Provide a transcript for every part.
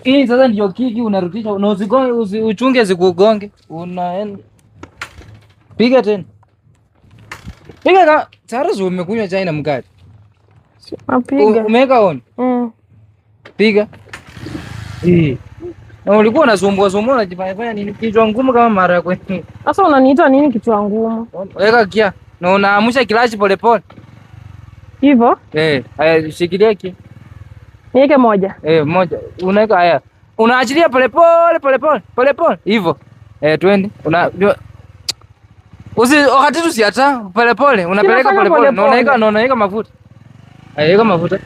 Hii sasa ndio kiki unarudisha na usigonge, uchunge zikugonge. Unaenda. Piga tena. Piga kama Sara, umekunywa chai na mkate. Napiga. Umeweka on. Piga. Eh. Na ulikuwa unasumbua sumbua, unajifanya fanya nini, kichwa ngumu kama mara ya kwenye. Sasa unaniita nini kichwa ngumu? Weka gia na unaamusha clutch pole pole. Hivyo? Eh, haya, shikilia kia. Niweke moja. Eh, moja. Unaweka, haya. Unaachilia pole pole pole pole pole pole. Hivyo. Eh, twende. Una Usi wakati tu siata pole pole, unapeleka Sinafanya pole pole. pole Na pole. unaweka mafuta. Haya, weka mafuta.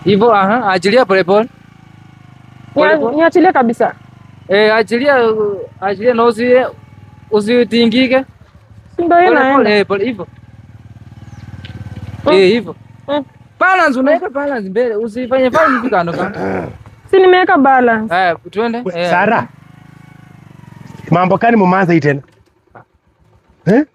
Hivyo, aha, achilia pole pole. Pole pole. Niachilie kabisa. Eh, achilia, achilia na usitingike. Si ndio hiyo Pole naenda. pole, eh, pole hivyo. Eh, hivyo. Balance, unaweka balance mbele, usifanye fanye hivi kando kando. Si nimeweka balance. Haya, twende. Eh. Sara. Mambo kani mumanza hii tena? Eh?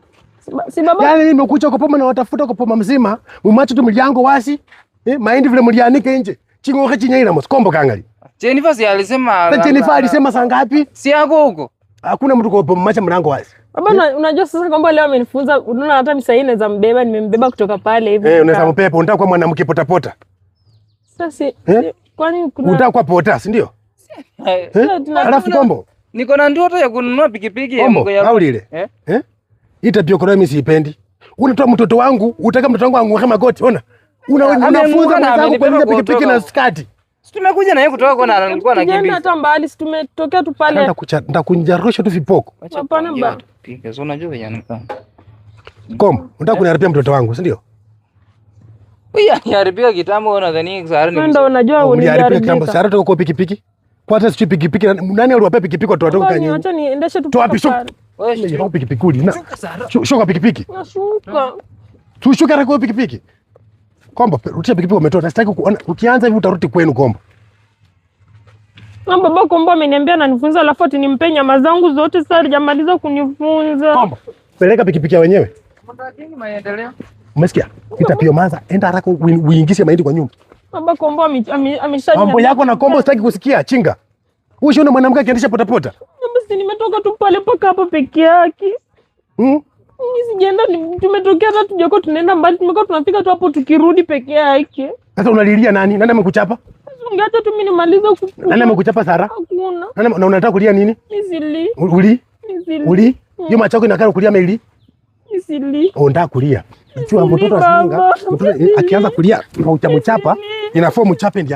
Si baba Yaani nimekuja kwa poma na watafuta kwa poma mzima, mumacho tu mlyango wasi. Eh, mahindi vile mlianike nje. Chingoke chinyaira mos kombo kangali. Jennifer si alisema. Sasa Jennifer alisema saa ngapi? Si yako huko. Hakuna mtu kwa poma macha mlango wazi. Baba, unajua sasa kwamba leo amenifunza, unaona hata mimi sasa naweza mbeba, nimembeba kutoka pale hivi. Eh, unaweza mpepo, unataka kuwa mwanamke pota pota. Sasa si, Eh? kwani kuna Unataka kuwa pota, si ndio? Eh, Eh? Alafu kombo. Niko na ndoto ya kununua pikipiki ya Kombo, mko ya. aulile. Eh? Eh? Hii tabia kwa mimi siipendi. Unatoa mtoto wangu, utaka mtoto wangu anguke magoti, ona. Ameanguka Unafunza na mwenzako amenibeba kuendesha pikipiki kutoka na skati. Si tumekuja na yeye kutoka kwa na alikuwa Tujaenda anakimbiza. hata mbali, si tumetokea tu pale. Nitakunjarusha tu vipoko. Hapana ba. Piga, so unajua venye anakaa. Kombo, unataka kuniharibia mtoto wangu, si ndio? Huyu aliharibika kitambo, unadhani Sara ni Wewe ndio unajua Mliharibia kitambo. uniharibika. Sara toka kwa pikipiki. Kwa hata sijui pikipiki nani aliwapea pikipiki watu watoka Baba, kanyinyi. niacha niendeshe tu Toa mpaka pisho. pale. Wewe Kwa pikipiki uli na. shuka Sara. Shuka pikipiki. Nashuka. Tushuke haraka kwa pikipiki. Kombo, rutisha pikipiki umetoa. Sitaki kuona ukianza hivi utarudi kwenu Kombo. Na baba Kombo ameniambia ananifunza alafu ati nimpe nyama zangu zote, sasa hajamaliza kunifunza. Kombo, peleka pikipiki ya wenyewe. Mtakini maendeleo. Umesikia? Itapio maza, enda haraka uingize mahindi kwa nyumba. Baba Kombo amesha Mambo yako na Kombo sitaki kusikia, chinga. Wewe unaona mwanamke akiendesha potapota. Baba, si nimetoka tu pale mpaka hapa peke yake. Mimi sijaenda, tumetokea hata tujako tunaenda mbali, tumekuwa tunafika tu hapo tukirudi peke yake. Sasa unalilia nani? Nani amekuchapa? Sasa ungeacha tu mimi nimalize Nani amekuchapa Sara? Hakuna. Nani na unataka kulia nini? Mimi sili. Uli? Mimi sili. Uli? Hiyo macho yako inakaa kulia meli? Mimi sili. Oh, unataka kulia. Ikiwa Sili, mtoto asinga, baba. mtoto akianza kulia na utamchapa, inafaa mchape ndio.